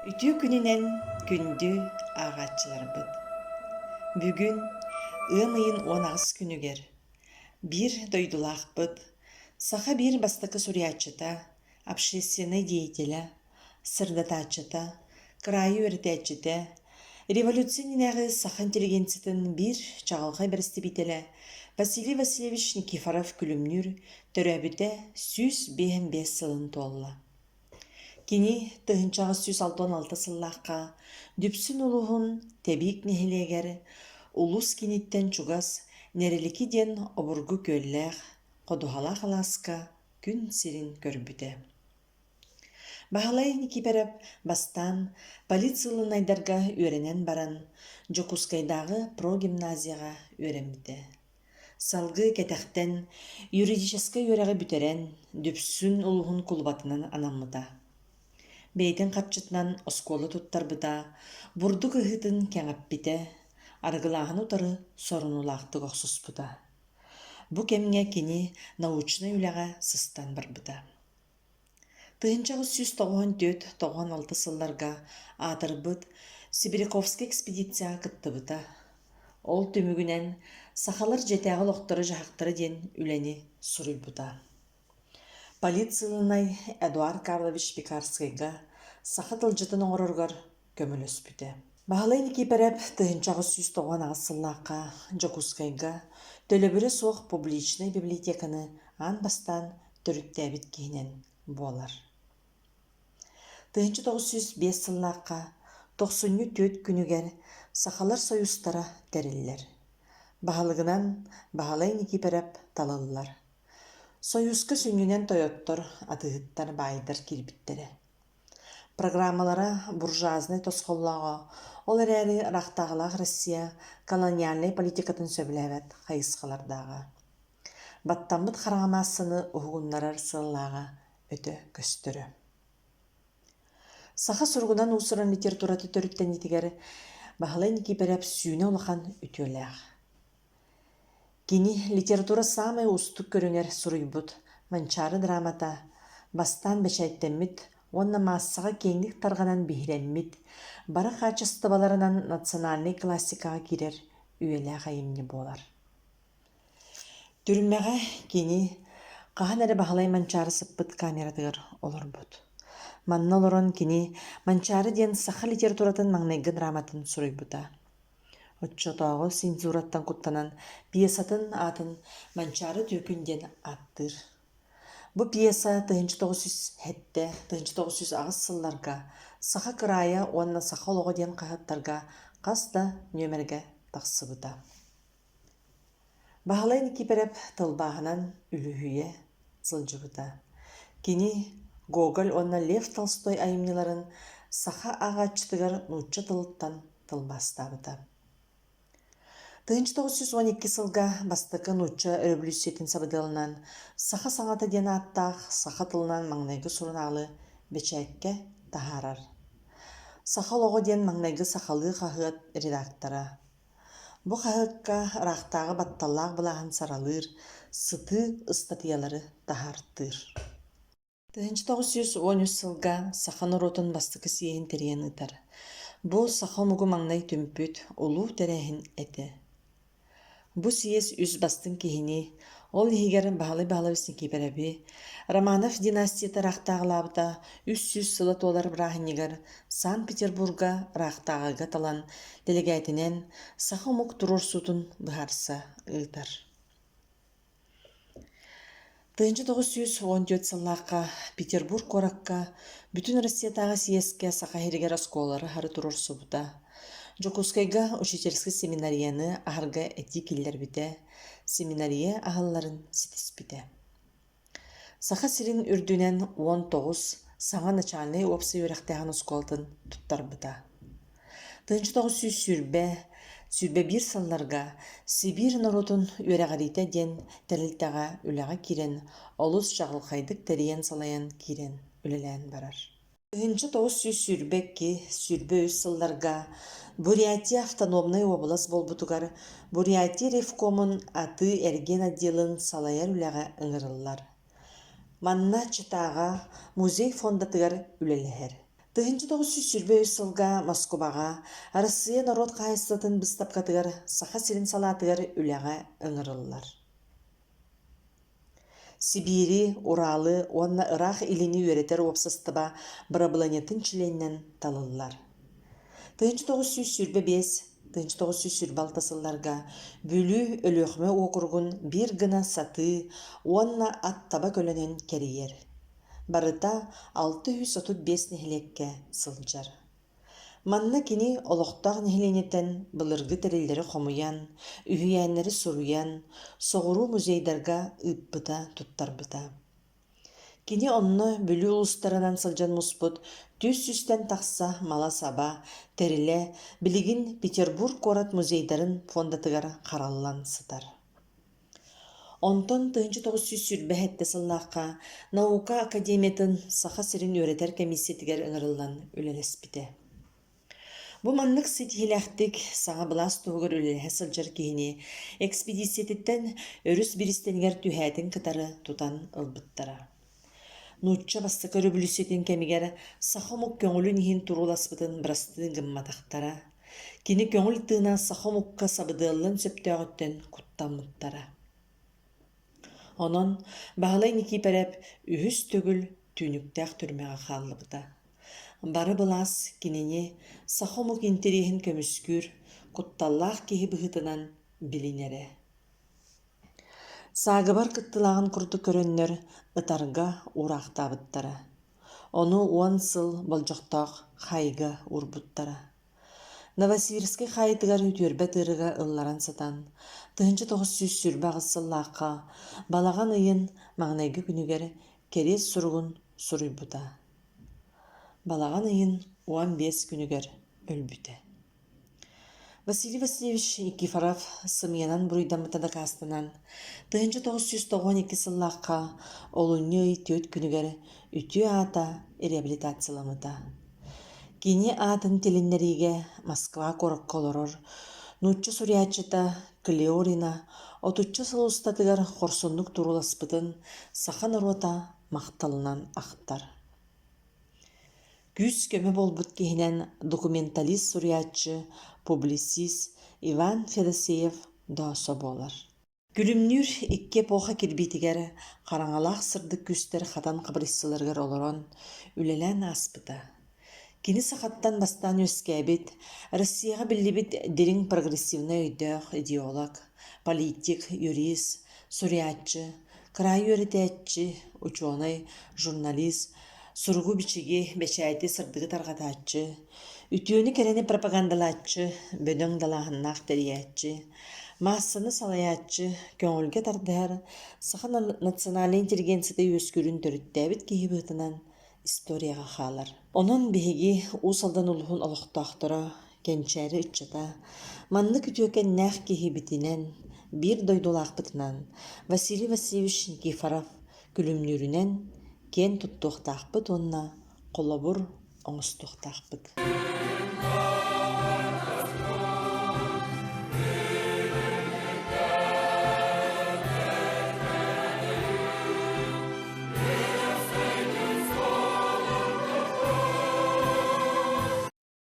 Үтүө күнүнэн күндү ааҕааччыларбыт! Бүгүн ыам ыйын 18 күнүгэр биир дойдулаахпыт, саха биир бастакы суруйааччыта, общественнай деятелэ, сырдатааччыта, кыраайы үөрэтээччитэ, революция иннинээҕи саха интеллигенциятын биир чаҕылхай бэрэстэбиитэлэ Василий Васильевич Никифоров-Күлүмнүүр төрөөбүтэ 155 сылын туолла. Кини 1866 сыллаахха Дүпсүн улууһун Тэбиик нэһилиэгэр улуус кииниттэн чугас Нэрилики диэн обургу күөллээх, ходуһалаах алааска күн сирин көрбүтэ. Баһылай Никиипэрэп бастаан политсыылынайдарга үөрэнэн баран, Дьокуускайдааҕы прогимназияҕа үөрэммитэ. Салгыы кэтэхтэн юридическай үөрэҕи бүтэрэн, Дүпсүн улууһун кулубатынан анаммыта. Бэйэтин харчытынан оскуола туттарбыта, бурдук ыһыытын кэҥэппитэ, арыгылааһыны утары сорунуулаахтык охсуспута. Бу кэмҥэ кини научнай үлэҕэ сыстан барбыта. 1994-96 сылларга аатырбыт Сибиряковскай экспедицияҕа кыттыбыта. Ол түмүгүнэн «Сахалар дьиэтээҕи олохторо-дьаһахтара» диэн үлэни суруйбута. Политсыылынай Эдуард Карлович Пекарскайга саха тылдьытын оҥороругар көмөлөспүтэ. Баһылай Никиипэрэп 1898 сыллаахха Дьокуускайга төлөбүрэ суох публичнай библиотеканы аан бастаан төрүттээбит киһинэн буолар. 1905 сыллаахха тохсунньу түөрт күнүгэр Сахалар Союзтара тэриллэр. Баһылыгынан Баһылай Никиипэрэп талыллар. Союзка сүнньүнэн тойоттор, атыыһыттар, баайдар киирбиттэрэ. Программалара буржуазнай тосхоллооҕо, ол эрээри ыраахтааҕылаах Россия колониальнай политикатын сөбүлээбэт хайысхалардааҕа. Баттаммыт хараҥа маассаны уһугуннарар сыаллааҕа өтө көстөрө. Саха суругунан уус-уран литературата төрүттэниитигэр Баһылай Никиипэрэп сүүнэ улахан үтүөлээх. Кини литература саамай уустук көрүҥэр суруйбут «Манчаары» драмата бастаан бэчээттэммит уонна маассаҕа киэҥник тарҕанан биһирэммит, бары хаачыстыбаларынан национальнай классикаҕа киирэр үйэлээх айымньы буолар. Түрмэҕэ кини хаһан эрэ Баһылай Манчаары сыппыт камератыгар олорбут. Манна олорон кини «Манчаары» диэн саха литературатын маҥнайгы драматын суруйбута. Оччотооҕу цензураттан куттанан пьесатын аатын «Манчаары түөкүн» диэн ааттыыр. Бу пьеса 1907, 1908 сылларга «Саха кыраайа уонна саха олоҕо» диэн хаһыаттарга хас да нүөмэргэ тахсыбыта. Баһылай Никиипэрэп тылбааһынан үлүһүйэ сылдьыбыта. Кини Гоголь уонна Лев Толстой айымньыларын саха ааҕааччытыгар нуучча тылыттан тылбаастаабыта. 1912 сылга бастакы нуучча өрөбөлүүссүйэтин сабыдыалынан «Саха саҥата» диэн ааттаах саха тылынан маҥнайгы сурунаалы бэчээккэ таһаарар. «Саха олоҕо» диэн маҥнайгы сахалыы хаһыат редактора. Бу хаһыакка ыраахтааҕы батталлаах былааһын саралыыр, сытыы ыстатыйалары таһаартыыр. 1913 сылга саха норуотун бастакы съеһин тэрийэн ыытар. Бу саха омугу маҥнай түмпүт улуу тэрээһин этэ. Бу съезд үс бастыҥ киһини, ол иһигэр Баһылай Баһылайабыс Никиипэрэби, Романов династията ыраахтааҕылаабыта 300 сыла туолар бырааһынньыгар Санкт-Петербурга ыраахтааҕыга талан, дэлэгээтинэн саха омук туруорсуутун быһаарса ыытар. 1914 сыллаахха Петербург куоракка Бүтүн Россиятааҕы съезкэ Саха сиригэр оскуолалары аһары туруорсубута. Дьокуускайга учительскай семинарияны аһарга этии киллэрбитэ, семинария аһылларын ситиспитэ. Саха сирин үрдүнэн 19 саҥа начальнай уопсай үөрэхтээһин оскуолатын туттарбыта. 1920, 21 сылларга Сибиир норуотун үөрэҕириитэ диэн тэрилтэҕэ үлэҕэ киирэн олус чаҕылхайдык тэрийэн-салайан киирэн үлэлээн барар. 1922, 23 сылларга Бурятия автономнай уобалас буолбутугар Бурятия ревкомун атыы-эргиэн отделын салайар үлэҕэ ыҥырыллар. Манна Читаҕа музей фондатыгар үлэлэһэр. 1923 сылга Москубаҕа Арассыыйа норуот хаһаайыстыбатын быыстапкатыгар Саха сирин салаатыгар үлэҕэ ыҥырыллар. Сибиири, Уралы уонна ыраах Илини үөрэтэр уопсастыба бырабылыанньатын чилиэнинэн талыллар. 1925 1926 сылларга Бүлүү Өлүөхүмэ уокуругун биир гына сатыы уонна ат таба көлөнөн кэрийэр. Барыта 635 нэһилиэккэ сылдьар. Манна кини олохтоох нэһилиэнньэттэн былыргы тэриллэри хомуйан, үһүйээннэри суруйан, соҕуруу музейдарга ыыппыта, туттарбыта. Кини онно Бүлүү улуустарынан сылдьан муспут түс сүүстэн тахса мала-саба, тэрилэ билигин Петербург куорат музейдарын фондатыгар хараллан сытар. Онтон 1927 сыллаахха Наука академиятын Саха сирин үөрэтэр комиссиятыгар ыҥырыллан үлэлэспитэ. Бу маннык ситиһиилээхтик саҥа былаас туһугар үлэлэһэ сылдьар киһини экспедициятыттан өрүс бириистэнигэр түһээтин кытары тутан ылбыттара. Нуучча бастакы өрөбөлүүссүйэтин кэмигэр саха омук көҥүлүн иһин турууласпытын бырастыы гымматахтара. Кини көҥүл тыына саха омукка сабыдыаллыан сөптөөҕүттэн куттаммыттара. Онон Баһылай Никиипэрэп үһүс төгүл түүнүктээх түрмэҕэ хааллыбыта. Бары былаас кинини саха омук интэриэһин көмүскүүр кутталлаах киһи быһыытынан билинэрэ. Саагыбар кыттыылааҕын курдук көрөннөр ытарга уураахтаабыттара. Ону 10 сыл болдьохтоох хаайыыга уурбуттара. Новосибирскай хаайыытыгар үтүөрбэт ыарыыга ылларан сытан, 1928 сыллаахха балаҕан ыйын маҥнайгы күнүгэр кэриэс суругун суруйбута. Балаҕан ыйын 15 күнүгэр өлбүтэ. Василий Васильевич Никифоров сымыйанан буруйдаммыта дакаастанан, 1992 сыллаахха олунньу ый түөрт күнүгэр үтүө аата реабилитацияламмыта. Кини аатын тилиннэриигэ Москва куоракка олорор нуучча суруйааччыта Клеорина отучча сыл устатыгар хорсуннук турууласпытын саха норуота махталынан ахтар. Күүс-көмө буолбут киһинэн документалист-суруйааччы, публицист Иван Федосеев-Доосо буолар. Күлүмнүүр икки эпоха кирбиитигэр хараҥалаах сырдык күүстэр хатан хабырыйсыыларыгар олорон, үлэлээн ааспыта. Кини сахаттан бастаан үөскээбит, Россияҕа биллибит дириҥ прогрессивнай өйдөөх идеолог, политик, юрист, суруйааччы, кыраайы үөрэтээччи, учуонай, журналист, суругу-бичиги, бэчээти сырдыгы тарҕатааччы, үтүөнү-кэрэни пропагандалааччы, бөдөҥ далааһыннаах тэрийээччи, маассаны салайааччы, көҥүлгэ тардыһар, саха национальнай интеллигенцията үөскүүрүн төрүттээбит киһи быһыытынан историяҕа хаалар. Онон биһиги Уус Алдан улууһун олохтоохторо, кэнчээри ыччата, маннык үтүөкэннээх киһибитинэн, биир дойдулаахпытынан Василий Васильевич Никифоров күлүмнүүрүнэн киэн туттуохтаахпыт уонна холобур оҥостуохтаахпыт.